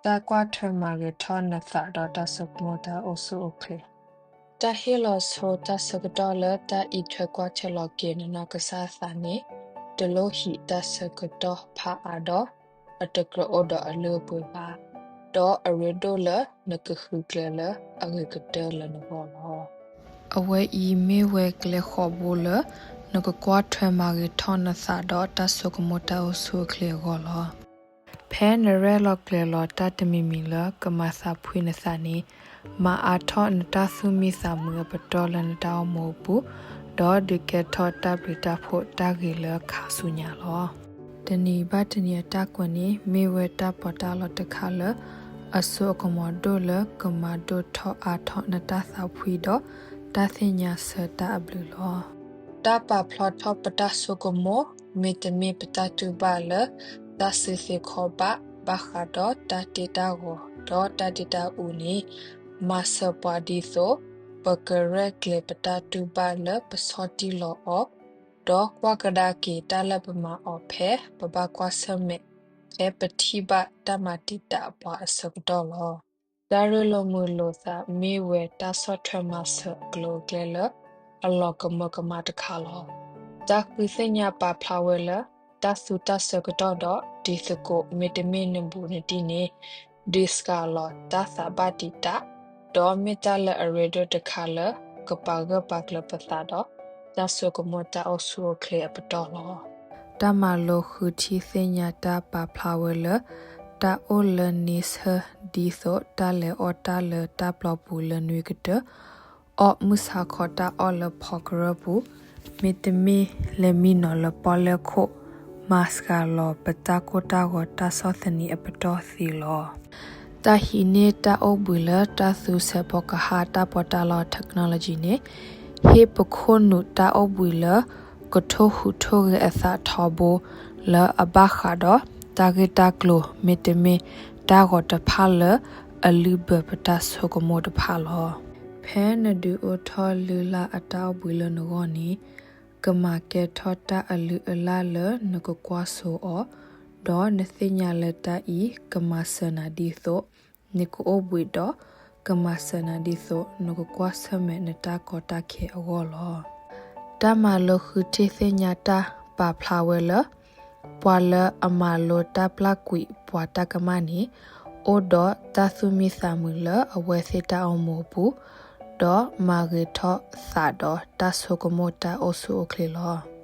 တၢ်ကွၢ်ထွဲမၤဂ့ၤထီၣ်နသးဒီးတၢ်ဆိကမိၣ်တၢ်အိၣ်ဆူၣ်အိၣ်ချ့. တၢ်ဟ့ၣ်လီၤဆိတၢ်ဆၢကတီၢ်လၢတၢ်အံးထွဲကွၢ်ထွဲလီၤက့ၤနနီၢ်ကစၢ်သးန့ၣ် တလိၣ်ဟံးတၢ်ဆၢကတီၢ်ဖးအါဒီး အတကြၢးအိၣ်ဒီးအလုၢ်အပှ့ၤဘၣ်, ဒီးအရ့ဒိၣ်လၢနကဃုကျဲလၢအဂ့ၤကတၢၢ်လၢနဂီၢ်လီၤ. အဝဲအံၤမ့ၢ်ဝဲကျဲဃီးဘိလၢ နကကွၢ်ထွဲမၤဂ့ၤထီၣ်နသးဒီးတၢ်ဆိကမိၣ်တၢ်အိၣ်ဆူၣ်အိၣ်ချ့အဂီၢ်လီၤ. ဖဲနရဲၣ်လီၤကျဲၤလီၤတၢ်တမံၤမံၤလၢကမၤသးဖှံနသးန့ၣ်, မၤအါထီၣ်နတၢ်သူၣ်မံသးမုာ်အပတီၢ်လၢနတၢ်အိၣ်မူအပူၤ, ဒီးဒုးကဲထီၣ်တၢ်ဘျုးတၢ်ဖှိၣ်တၢ်ဂ့ၤလၢခါဆူညါလီၤ. တနံၤဘၣ်တနံၤအတၢ်ကွဲးန့ၣ် မ့ၢ်ဝဲတၢ်ပီးတၢ်လီတခါလၢ အစိအကမီၤဒိၣ်လၢကမၤဒိၣ်ထီၣ်အါထီၣ်နတၢ်သးဖှံဒီး တၢ်သ့ၣ်ညါဆၢတၢ်အဘျုးလီၤ. တၢ်ပာ်ဖျါထီၣ်ပတၢ်ဆိကမိၣ် မ့တမ့ၢ်ပတၢ်တူၢ်ဘၣ်လၢ တၢ်စုသ့ခီဘၣ် ဘၣ်ဃးဒီးတၢ်တ့တၢ်ဂီၤ ဒီးတၢ်ဒ့တၢ်အူန့ၣ်, မၤစၢၤပှၤဒ်သိး ပကရဲၣ်ကျဲၤပတၢ်တူၢ်ဘၣ်လၢပဆီၣ်တံၢ်လီၤအီၤ, ဒီးကွၢ်ကဒါက့ၤတၢ်လၢပမၤအီၤဖဲ ပဘၣ်ကွၢ်ဆၢၣ်မဲာ် ဖဲပထံၣ်ဘၣ်တၢ်မၤတံာ်တာ်ပှၤအဆၢကတီၢ်လီၤ. တၢ်ရ့လိာ်မုာ်လိာ်သးမ့ၢ်ဝဲတၢ်ဆီၣ်ထွဲမၤစၢၤအကျိၤအကျဲလၢ အလီၤကမၢကမၣ်တခါလီၤ. တၢ်ဃုသ့ၣ်ညါပာ်ဖျါဝဲလၢ တၢ်သူတၢ်ဆၢကတီၢ်ဒီးတံၤသကိး မ့တမ့ၢ်နဘူးနတံၢ်န့ၣ် ဒုးစှၤလီၤတၢ်သးဘၣ်တံာ်တာ်, ဒီးမ့ၢ်တၢ်လၢအရ့ဒိၣ်တခါလၢ ကပာ်ဂၢၢ်ပာ်ကျၢၤပသးဒီး တၢ်ဆိကမိၣ်တၢ်အိၣ်ဆူၣ်အိၣ်ချ့အပတီၢ်လီၤ. တၢ်မၤလိဃုထံၣ်သ့ၣ်ညါတၢ်ပာ်ဖျါဝဲလၢ တၢ်အိၣ်လၢန့ဆၢၣ် ဒ်သိးတၢ်လဲၤအီၣ်တၢ်လၢတၢ်ပျီပူၤလၢနွံကတၢၢ်, အီၣ်မုၢ်ဆါခီတၢ်အီၣ်လၢဖီကရၢၢ်ပူၤ, မ့တမ့ၢ်လဲၤမံနီၤလၢပီၣ်လဲၣ်ခိၣ်, မၤစှၤလီၤပတၢ်ကိၢ်တၢ်ဂီၤတၢ်ဆီၣ်သနံးအပတီၢ်သ့လီၤ. တၢ်ဟံးန့ၢ်တၢ်အိၣ်ဘှံးလၢတၢ်သူစဲးဖီကဟၣ်တၢ်ပီးတၢ်လီ technology န့ၣ်, ဟ့ၣ်ပခိၣ်နူာ်တၢ်အိၣ်ဘှံးလၢ ကထိၣ်ဟူးထိၣ်ဂဲၤအသးထီဘိ လၢအဘၣ်ဃးဒီးတၢ်ဂ့ၢ်တၢ်ကျိၤ မ့တမ့ၢ်တၢ်ဂီၤတဖၣ်လၢအလုၢ်ဘၢပတၢ်ဆိကမိၣ်တဖၣ်လီၤ. ဖဲနဒုးအိၣ်ထီၣ်လုၢ်လၢ်အတၢ်အိၣ်ဘှံးလၢနဂီၢ်န့ၣ်, ကမၤကဲထီၣ်တၢ်အလုၢ်အလၢ်လၢနကကွၢ်စိအီၤ, ဒီးနသ့ၣ်ညါလၢတၢ်အံၤကမၤစၢၤနၤဒ်သိး နကအိၣ်ဘှံးဒီး ကမၤစၢၤနၤဒ်သိး နကကွၢ်ဆၢၣ်မဲာ်နတၢ်ကီတၢ်ခဲအဂီၢ်လီၤ. တၢ်မၤလိဃုထံၣ်သ့ၣ်ညါတၢ်ပာ်ဖျါဝဲလၢ ပှၤလၢအမၤလိတၢ်ပျၢ်ကွံာ်ပှၤတၢ်ကမၣ်န့ၣ် အိၣ်ဒီးတၢ်သူၣ်မံသးမုာ်လၢအဝဲသ့ၣ်တၢ်အိၣ်မူအပူၤ, ဒီးမၤဂ့ၤထီၣ်သးဒီးတၢ်ဆိကမိၣ်တၢ်အိၣ်ဆူၣ်အိၣ်ချ့လီၤ.